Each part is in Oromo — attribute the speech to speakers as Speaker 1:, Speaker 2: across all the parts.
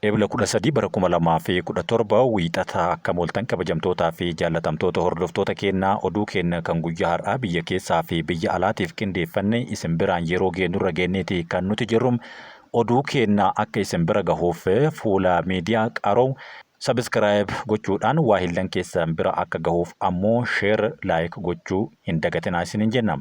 Speaker 1: Ebla 13 bara 2017 Wiixata akkam ooltan kabajamtootaa fi jaallatamtoota hordoftoota keennaa oduu keenna kan guyyaa har'aa biyya keessaa fi biyya alaatiif qindeeffanne isin biraan yeroo geennurra geenneeti kan nuti jirru oduu keenna akka isin bira gahuuf fuula miidiyaa qaroo subscribe gochuudhaan waahillan keessan bira akka gahuuf ammoo share like gochuu hin dagatinaa isinin jenna.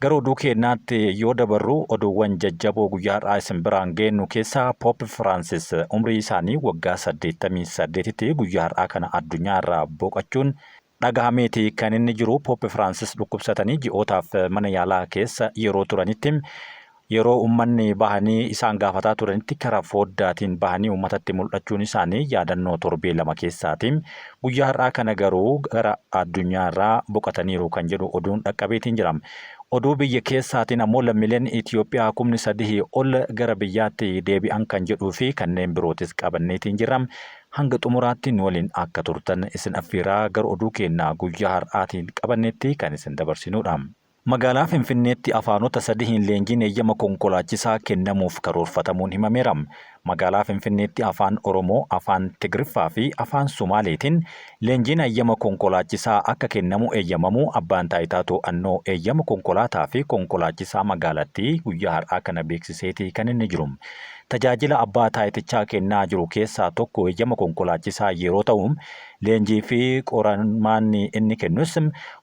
Speaker 1: Gara oduu keennaatti yoo dabarru oduuwwan jajjaboo guyyaa har'aa isin biraan geennu keessaa Poop Firaansis umrii isaanii waggaa 88tti guyyaa har'aa kana addunyaa irraa boqachuun dhagahameeti kan inni jiru. Poop Firaansis dhukkubsatanii ji'ootaaf mana yaalaa keessa yeroo turanitti yeroo ummanni bahanii isaan gaafataa turanitti karaa foddaatiin bahanii uummatatti mul'achuun isaanii yaadannoo torbee 2 keessaati. Guyyaa har'aa kana garuu gara addunyaa irraa boqataniiru kan jedhu oduun dhaqqabeetiin jira. Oduu biyya keessaatiin ammoo lammiileen Itoophiyaa kumni 3 ol gara biyyaatti deebi'an kan jedhuu fi kanneen birootis qabanneetiin jirra. Hanga xumuraatti nu waliin akka turtan isin affeeraa gara oduu keenya guyyaa har'aatiin qabanneetti kan isin dabarsinuudha. Magaalaa Finfinneetti afaanota sadihiin leenjiin eeyyama konkolaachisaa kennamuuf karoorfatamuun himameera. Magaalaa Finfinneetti Afaan Oromoo, Afaan Tigriffaa fi Afaan Sumaaleetiin leenjiin hayyama konkolaachisaa akka kennamu eeyyamamuu Abbaan Taayitaa Too'annoo Eeyyama Konkolaataa fi Konkolaachisaa magaalattii guyyaa har'aa kana beeksiseeti kan inni jiru. Tajaajila abbaa taayitichaa kennaa jiru keessaa tokko eeyyama konkolaachisaa yeroo ta'u, leenjii fi qormaanni inni kennus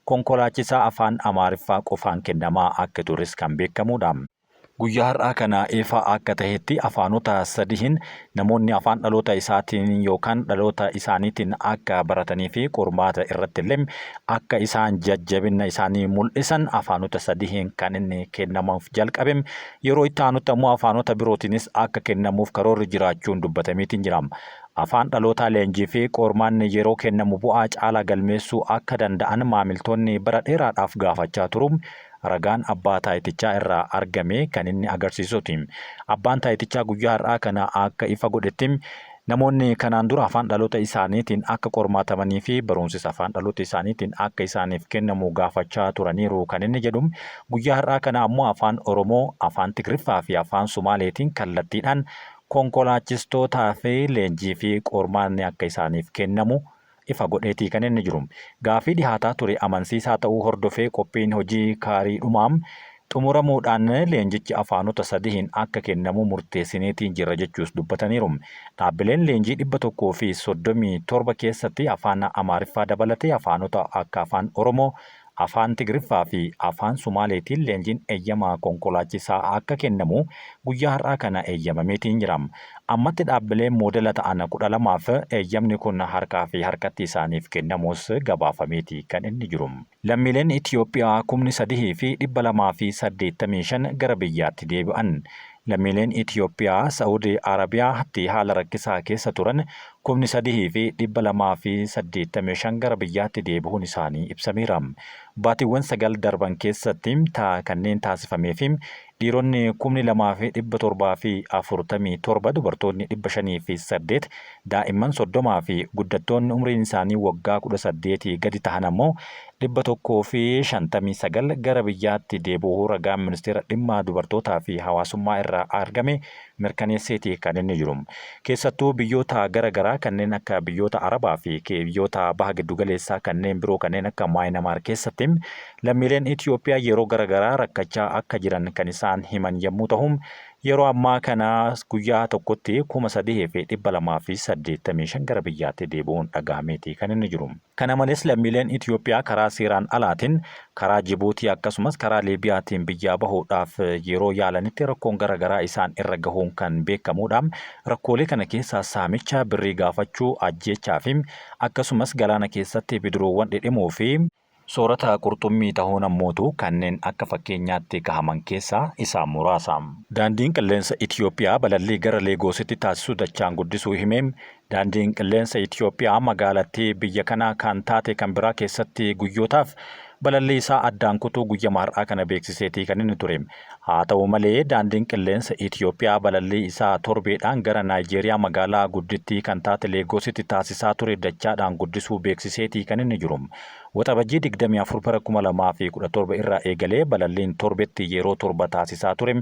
Speaker 1: konkolaachisaa Afaan Amaariffaa qofaan kennamaa akka tures kan beekamuudha. Guyyaa har'aa kana ifa akka tahetti afaanota sadihin namoonni afaan dhaloota isaatiin yookaan dhaloota isaaniitiin akka baratanii fi qormaata irratti illee akka isaan jajjabina isaanii mul'isan afaanota sadihin kan inni kennamuuf jalqabe yeroo itti aanutti ammoo afaanota birootiinis akka kennamuuf karoorri jiraachuun dubbatameetiin jira. Afaan dhalootaa leenjii fi qormaanni yeroo kennamu bu'aa caalaa galmeessuu akka danda'an maamiltoonni bara dheeraadhaaf gaafachaa turu ragaan abbaa taayitichaa irraa argame kan inni agarsiisuti. Abbaan taayitichaa guyyaa har'aa kana akka ifa godhetti namoonni kanaan dura afaan dhaloota isaaniitiin akka qormaatamanii fi barumsis afaan dhaloota isaaniitiin akka isaaniif kennamu gaafachaa turaniiru kan inni jedhu guyyaa har'aa kana ammoo afaan Oromoo, afaan Tigriffaa fi afaan Sumaaleetiin kallattiidhaan konkolaachistootaa fi leenjii fi qormaanni akka isaaniif kennamu ifa godheetii kan inni jiru. Gaafii dhihaataa ture amansiisaa ta'uu hordofee qophiin hojii kaariidhumaam xumuramuudhaan leenjichi afaanota sadihin akka kennamu murteessineetiin jirra jechuus dubbataniiru. Dhaabbileen leenjii 137 keessatti afaan Amaariffaa dabalatee afaanota akka afaan Oromoo, afaan Tigriffaa fi afaan Sumaaleetiin leenjiin eeyyama konkolaachisaa akka kennamu guyyaa har'aa kana eeyyamameetiin jira. Ammatti dhaabbileen moodela ta'an 12f eeyyamni kun harkaa fi harkatti isaaniif kennamuus gabaafameeti kan inni jiru. Lammiileen Itoophiyaa kumni 3 fi 285 gara biyyaatti deebi'an. Lammiileen Itoophiyaa Sa'uudii Arabiyaatti haala rakkisaa keessa turan kumni 3 fi 285 gara biyyaatti deebi'uun isaanii ibsameera. Baatiiwwan 9 darban keessatti kanneen taasifamee fi dhiironni kumni 2 fi 747 dubartoonni 508 daa'imman 30 fi guddattoonni umriin isaanii waggaa 18 gadi tahan ammoo 159 gara biyyaatti deebi'uu ragaan ministeera dhimma dubartootaa fi hawaasummaa irraa argame mirkaneesseeti kan inni jiru. Keessattuu biyyoota gara garaa kanneen akka biyyoota Arabaa fi biyyoota baha giddugaleessaa kanneen biroo kanneen akka Maayinamaar keessatti lammiileen Itoophiyaa yeroo gara garaa rakkachaa akka jiran kan isaan himan yommuu ta'u yeroo ammaa kana guyyaa tokkotti 3285 gara biyyaatti deebi'uun dhagahameeti kan inni jiru. Kana malees lammiileen Itoophiyaa karaa seeraan alaatiin karaa Jibuutii akkasumas karaa Liibiyaatiin biyyaa bahuudhaaf yeroo yaalanitti rakkoon gara garaa isaan irra gahuun kan beekamuudha. Rakkoolee kana keessaa saamicha, birrii gaafachuu, ajjeechaa fi akkasumas galaana keessatti bidiruuwwan dhidhimuu fi soorata qurxummii tahuun ammootu kanneen akka fakkeenyaatti kahaman keessaa isaan muraasa. Daandiin Qilleensa Itoophiyaa balallii gara Leegoositti taasisu dachaan guddisuu hime. Daandiin Qilleensa Itoophiyaa magaalattii biyya kanaa kan taate kan biraa keessatti guyyootaaf balallii isaa addaan kutuu guyyama har'aa kana beeksiseetii kan inni ture. Haa ta'u malee daandiin qilleensa Itiyoophiyaa balallii isaa torbeedhaan gara Naayijeeriyaa magaalaa guddittii kan taate Leegoositti taasisaa ture dachaadhaan guddisuu beeksiseetii kan inni jiru. Waxabajjii 24 bara 2017 irraa eegalee balalliin torbetti yeroo 7 taasisaa ture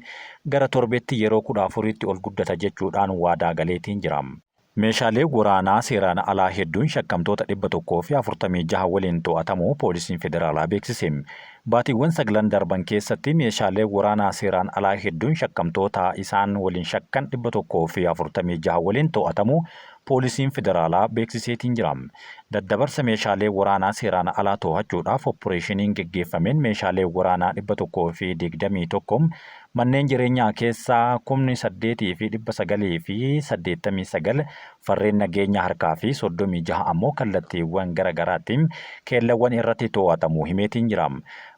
Speaker 1: gara torbetti yeroo 14tti ol guddata jechuudhaan waadaa galeetiin jira. Meeshaalee waraanaa seeraan alaa hedduun shakkamtoota 146 waliin to'atamuu Poolisiin Federaalaa beeksise. Baatiiwwan saglan darban keessatti meeshaalee waraanaa seeraan alaa hedduun shakkamtoota isaan waliin shakkan 146 waliin to'atamuu Poolisiin Federaalaa beeksiseetiin jira. Daddabarsa meeshaalee waraanaa seeraan alaa to'achuudhaaf opporeeshiniin geggeeffameen meeshaalee waraanaa 121, manneen jireenyaa keessaa kumni 8 fi 989 farreen nageenya harkaa fi 36 ammoo kallattiiwwan gara garaatti keellawwan irratti to'atamuu himeetiin jira.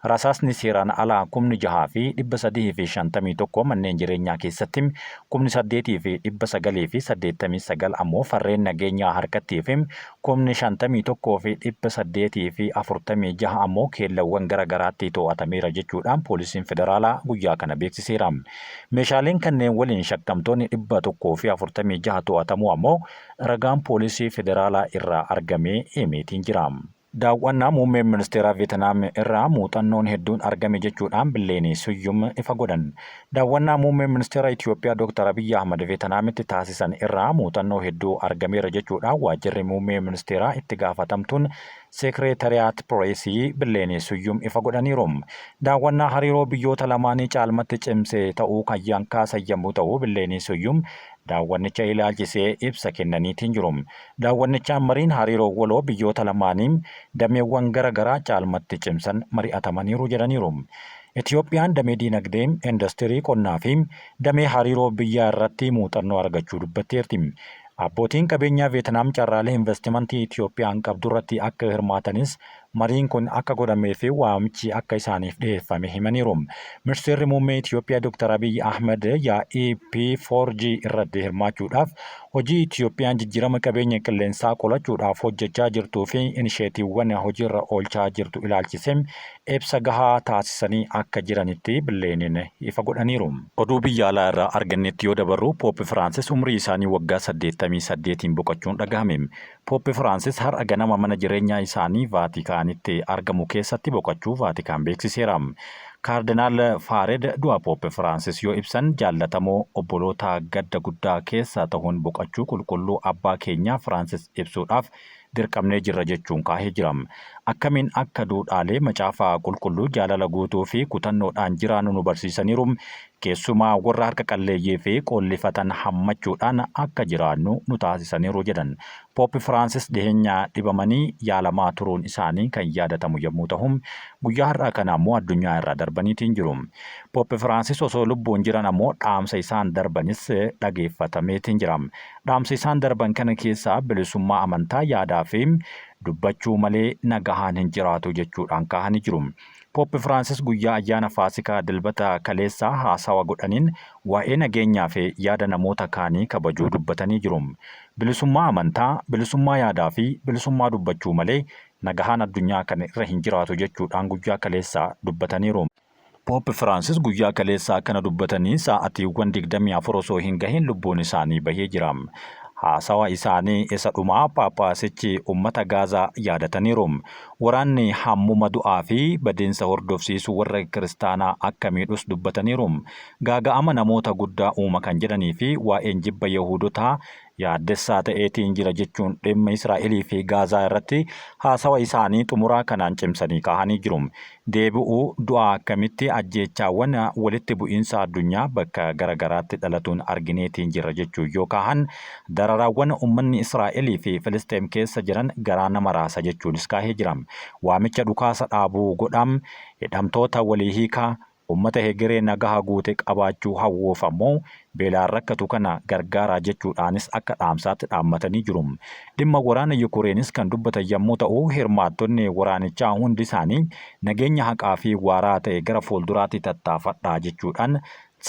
Speaker 1: Rasaasni seeraan alaa kumni 6 fi 351 manneen jireenyaa keessatti, kumni 8 fi 989 ammoo farreen nageenyaa harkattii fi kumni 51 fi 846 ammoo keellawwan gara garaatti to'atameera jechuudhaan Poolisiin Federaalaa guyyaa kana beeksiseera. Meeshaaleen kanneen waliin shakkamtoonni 146 to'atamuu ammoo ragaan Poolisii Federaalaa irraa argame himeetiin jira. Daaw'annaa Muummeen Ministeeraa Veetinaam irraa muuxannoon hedduun argame jechuudhaan Billeenee Suyyum ifa godhan. Daawwannaa Muummeen Ministeera Itiyoophiyaa Dooktar Abiyyi Ahmad Veetinaamitti taasisan irraa muuxannoo hedduu argameera jechuudhaan Waajjirri Muummee Ministeeraa Itti Gaafatamtuun Seekreetariyaat Pireesii Billeenee Suyyum ifa godhaniiru. Daawwannaa hariiroo biyyoota lamaanii caalmatti cimse ta'uu kan kaasan yammuu ta'u, Billeenee Suyyum daawwannicha ilaalchisee ibsa kennaniitiin jiru. Daawwannichaan mariin hariiroo waloo biyyoota lamaanii dameewwan gara garaa caalmatti cimsan mari'atamaniiru jedhaniiru. Itiyoophiyaan damee diinagdee, indastirii, qonnaa fi damee hariiroo biyyaa irratti muuxannoo argachuu dubbatteerti. Abbootiin qabeenyaa Veetinaam carraalee invastimantii Itiyoophiyaan qabdurratti akka hirmaatanis mariin kun akka godhamee fi waamichi akka isaaniif dhiyeeffame himaniiru. Ministeerri Muummee Itiyoophiyaa Dooktar Abiy Ahmad yaa'ii P4G irratti hirmaachuudhaaf hojii Itiyoophiyaan jijjiirama qabeenya qilleensaa qolachuudhaaf hojjechaa jirtuu fi inisheetiiwwan hojiirra oolchaa jirtu ilaalchisee ibsa gahaa taasisanii akka jiranitti Billeeniin ifa godhaniiru. Oduu biyya alaa irraa argannetti yoo dabarru Poop Firaansis umrii isaanii waggaa 88n boqochuun dhagahame. Poop Firaansis har'a ganama mana jireenyaa isaanii Vaatikaanitti argamu keessatti boqochuu Vaatikaan beeksiseera. Kaardinaal Faared du'a Poop Firaansis yoo ibsan jaallatamoo obboloota gadda guddaa keessa tahuun boqachuu qulqulluu abbaa keenyaa Firaansis ibsuudhaaf dirqamnee jirra jechuun kaahee jira. Akkamiin akka duudhaalee Macaafa Qulqulluu jaalala guutuu fi kutannoodhaan jiraannu nu barsiisaniiru, keessumaa warra harka qalleeyyii fi qoollifatan hammachuudhaan akka jiraannu nu taasisaniiru jedhan. Poop Firaansis dhiheenya dhibamanii yaalamaa turuun isaanii kan yaadatamu yommuu tahu, guyyaa har'aa kana ammoo addunyaa irraa darbaniitiin jiru. Poop Firaansis osoo lubbuun jiran ammoo dhaamsa isaan darbanis dhageeffatameetiin jira. Dhaamsa isaan darban kana keessaa bilisummaa amantaa, yaadaa fi dubbachuu malee nagahaan hin jiraatu jechuudhaan kaahanii jiru. Poop Firaansis guyyaa ayyaana Faasikaa Dilbata kaleessaa haasawa godhaniin waa'ee nageenyaa fi yaada namoota kaanii kabajuu dubbatanii jiru. Bilisummaa amantaa, bilisummaa yaadaa fi bilisummaa dubbachuu malee nagahaan addunyaa kana irra hin jiraatu jechuudhaan guyyaa kaleessaa dubbataniiru. Poop Firaansis guyyaa kaleessaa akkana dubbatanii saa'atiiwwan 24 osoo hin gahin lubbuun isaanii bahee jira. Haasawa isaanii isa dhumaa Phaaphaasichi ummata Gaazaa yaadataniiru. Waraanni hammuma du'aa fi badiinsa hordofsiisu warra Kiristaanaa akka miidhus dubbataniiru. Gaaga'ama namoota guddaa uuma kan jedhanii fi waa'een jibba Yahuudotaa yaaddessaa ta'eetiin jira jechuun dhimma Israa'elii fi Gaazaa irratti haasawa isaanii xumuraa kanaan cimsanii kaahanii jiru. Deebi'uu du'aa akkamitti ajjeechaawwan walitti bu'iinsa addunyaa bakka gara garaatti dhalatuun argineetiin jirra jechuun yoo kaahan, dararaawwan ummanni Israa'elii fi Filisxeem keessa jiran garaa nama raasa jechuunis kaahee jira. Waamicha dhukaasa dhaabuu godhaa, hidhamtoota walii hiikaa, Ummata hegeree nagaha guute qabaachuu hawwuuf ammoo beelaan rakkatu kana gargaaraa jechuudhaanis akka dhaamsaatti dhaammatanii jiru. Dhimma waraana Yukureenis kan dubbatan yammuu ta'u, hirmaattonni waraanichaa hundi isaanii nageenya haqaa fi waaraa ta'e gara fuulduraatti tattaafadhaa jechuudhaan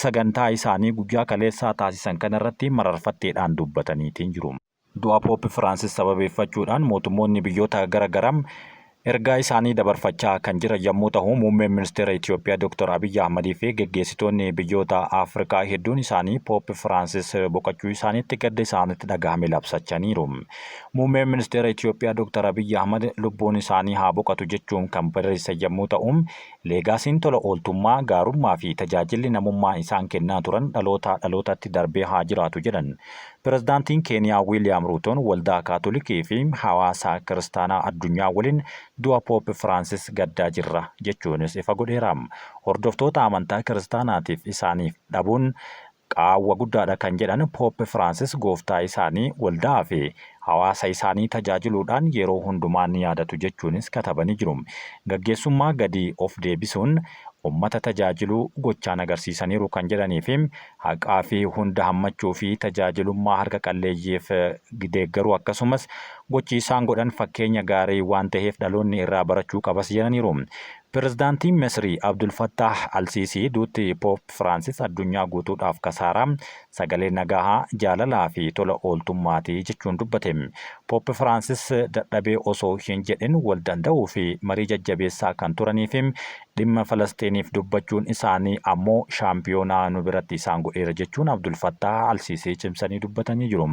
Speaker 1: sagantaa isaanii guyyaa kaleessaa taasisan kanarratti mararfatteedhaan dubbataniitiin jiru. Du'a Poop Firaansis sababeeffachuudhaan mootummoonni biyyoota gara garaa Ergaa isaanii dabarfachaa kan jiran yommuu tahu, Muummeen Ministeera Itiyoophiyaa Dr. Abiyyi Ahmadii fi geggeessitoonni biyyoota Afrikaa hedduun isaanii Poop Firaansis boqachuu isaaniitti gadda isaanitti dhagahame labsachaniiru. Muummeen Ministeera Itiyoophiyaa Dr. Abiyyi Ahmad lubbuun isaanii haa boqatu jechuun kan barreessan yommuu ta'u, leegaasiin tola ooltummaa, gaarummaa fi tajaajilli namummaa isaan kennaa turan dhalootaa dhalootatti darbee haa jiraatu jedhan. Pirezidaantiin Keeniyaa Wiiliyaam Ruutoon Waldaa Kaatolikii fi hawaasa Kiristaanaa addunyaa waliin du'a Poop Firaansis gaddaa jirra jechuunis ifa godheera. Hordoftoota amantaa Kiristaanaatiif isaaniif dhabuun qaawwa guddaadha kan jedhan Poop Firaansis gooftaa isaanii, waldaa fi hawaasa isaanii tajaajiluudhaan yeroo hundumaa ni yaadatu jechuunis katabanii jiru. Gaggeessummaa gadi of deebisuun ummata tajaajiluu gochaan agarsiisaniiru kan jedhanii fi haqaa fi hunda hammachuu fi tajaajilummaa harka qalleeyyiif deeggaruu akkasumas gochi isaan godhan fakkeenya gaarii waan taheef dhaloonni irraa barachuu qabas jedhaniiru. Pirezidaantiin Misrii Abdul Fattaah Al-Siisii duutti Poop Firaansis addunyaa guutuudhaaf kasaaraa, sagalee nagahaa, jaalalaa fi tola ooltummaati jechuun dubbate. Poop Firaansis dadhabee osoo hin jedhin wal danda'uu fi marii jajjabeessaa kan turanii fi dhimma Falasxiiniif dubbachuun isaanii ammoo shaampiyoonaa nu biratti isaan godheera jechuun Abdul Fattaah Al-Siisii cimsanii dubbatanii jiru.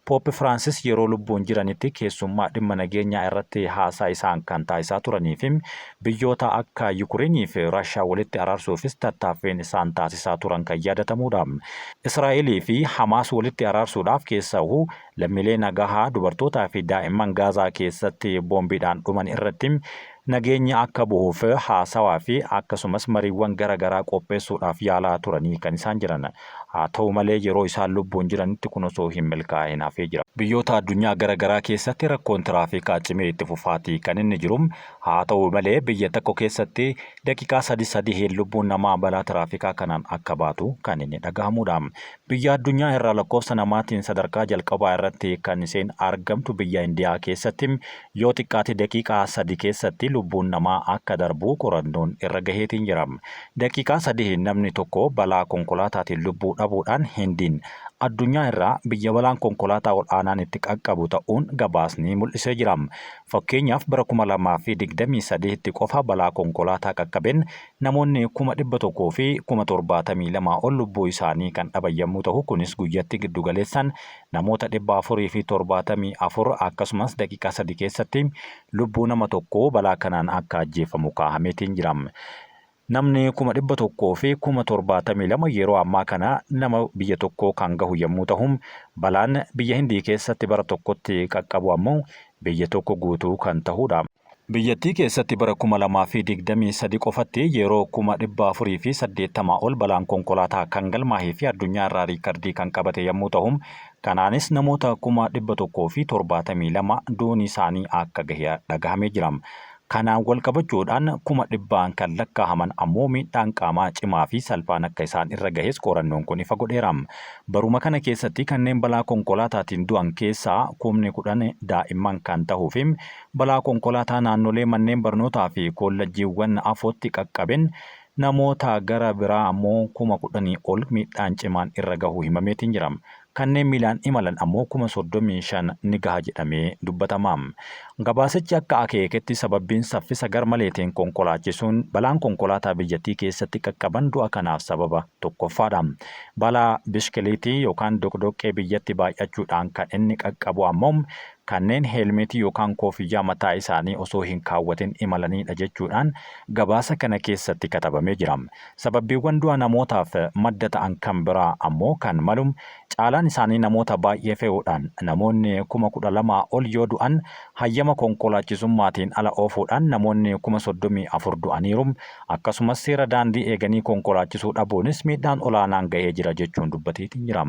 Speaker 1: Poop Firaansis yeroo lubbuun jiranitti keessummaa dhimma nageenyaa irratti haasaa isaan kan taasisaa turanii fi Biyyoota akka Yukureenii fi Raashaa walitti araarsuufis tattaaffiin isaan taasisaa turan kan yaadatamuudha. Israa'elii fi Hamaas walitti araarsuudhaaf keessahuu lammiilee nagahaa, dubartootaa fi daa'imman Gaazaa keessatti boombiidhaan dhuman irratti nageenyi akka bu'uuf haasawaa fi akkasumas mariiwwan gara garaa qopheessuudhaaf yaalaa turanii kan isaan jiran. Haa ta'u malee yeroo isaan lubbuun jiranitti kun osoo hin milkaa'in hafee jira. Biyyoota addunyaa gara garaa keessatti rakkoon tiraafikaa cimee itti fufaatii kan inni jiru. Haa ta'u malee biyya tokko keessatti daqiiqaa sadi sadihiin lubbuun namaa balaa tiraafikaa kanaan akka baatu kan inni dhagahamuudha. Biyya addunyaa irraa lakkoofsa namaatiin sadarkaa jalqabaa irratti kan isheen argamtu biyya Indiyaa keessatti yoo xiqqaate daqiiqaa sadi keessatti lubbuun namaa akka darbu qorannoon irra gaheetiin jira. Daqiiqaa sadihiin namni tokko balaa konkolaataatiin lubbuu dhabuudhaan Hindiin addunyaa irraa biyya balaan konkolaataa ol aanaan itti qaqqabu ta'uun gabaasni mul'isee jira. Fakkeenyaaf bara 2023tti qofa balaa konkolaataa qaqqabeen namoonni 172,000 ol lubbuu isaanii kan dhaban yammuu tahu, kunis guyyatti giddugaleessaan namoota 474 akkasumas daqiiqaa 3 keessatti lubbuu nama tokkoo balaa kanaan akka ajjeefamu kaahameetiin jira. Namni 172,000 yeroo ammaa kana nama biyya tokkoo kan gahu yommuu tahu, balaan biyya Hindii keessatti bara tokkotti qaqqabu ammoo biyya tokko guutuu kan tahuudha. Biyyattii keessatti bara 2023 qofatti yeroo 480,000 ol balaan konkolaataa kan galmaahee fi addunyaa irraa riikardii kan qabate yommuu tahu, kanaanis namoota 172,000 duuni isaanii akka gahe dhagahamee jira. Kanaan walqabachuudhaan kuma dhibbaan kan lakkaahaman ammoo miidhaan qaamaa cimaa fi salphaan akka isaan irra gahes qorannoon kun ifa godheera. Baruma kana keessatti kanneen balaa konkolaataatiin du'an keessaa kumni 10 daa'imman kan tahuu fi balaa konkolaataa naannolee manneen barnootaa fi koollajjiiwwan afootti qaqqabeen namoota gara biraa ammoo 10,000 ol miidhaan cimaan irra gahuu himameetiin jira. Kanneen miilaan imalan ammoo 35,000 ni gaha jedhamee dubbatama. Gabaasichi akka akeeketti sababbiin saffisa garmaleetiin konkolaachisuun balaan konkolaataa biyyattii keessatti qaqqaban du'a kanaaf sababa tokkoffaadha. Balaa bishkiliitii yookaan doqdoqqee biyyatti baay'achuudhaan kan inni qaqqabu ammoo kanneen heelmeetii yookaan koofiyyaa mataa isaanii osoo hin kaawwatin imalaniidha jechuudhaan gabaasa kana keessatti katabamee jira. Sababbiiwwan du'a namootaaf madda ta'an kan biraa ammoo kan malu caalaan isaanii namoota baay'ee fe'uudhaan namoonni 12,000 ol yoo du'an hayyama konkolaachisummaatiin ala oofuudhaan namoonni 34,000 du'aniiru. Akkasumas seera daandii eeganii konkolaachisuu dhabuunis miidhaan olaanaan gahee jira jechuun dubbateetiin jira.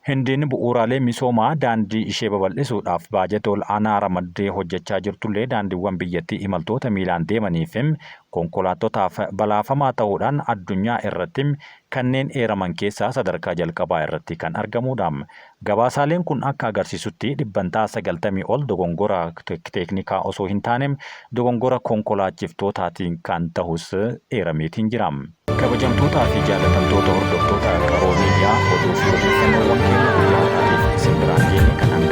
Speaker 1: Hindiin bu'uuraalee misoomaa daandii ishee babal'isuudhaaf baajata ol'aanaa ramaddee hojjechaa jirtullee daandiiwwan biyyattii imaltoota miilaan deemaniif konkolaattotaaf balaafamaa ta'uudhaan addunyaa irratti kanneen eeraman keessaa sadarkaa jalqabaa irratti kan argamuudha. Gabaasaaleen kun akka agarsiisutti dhibbantaa 90 ol dogongora teeknikaa osoo hin taane dogongora konkolaachiftootaatiin kan tahus eerameetiin jira. Kabajamtootaa fi jaallatamtoota hordoftoota Qaroo Miidiyaa oduu fi odeeffannoowwan keenya guyyaa har'aatiif isin biraan geenye kan hanga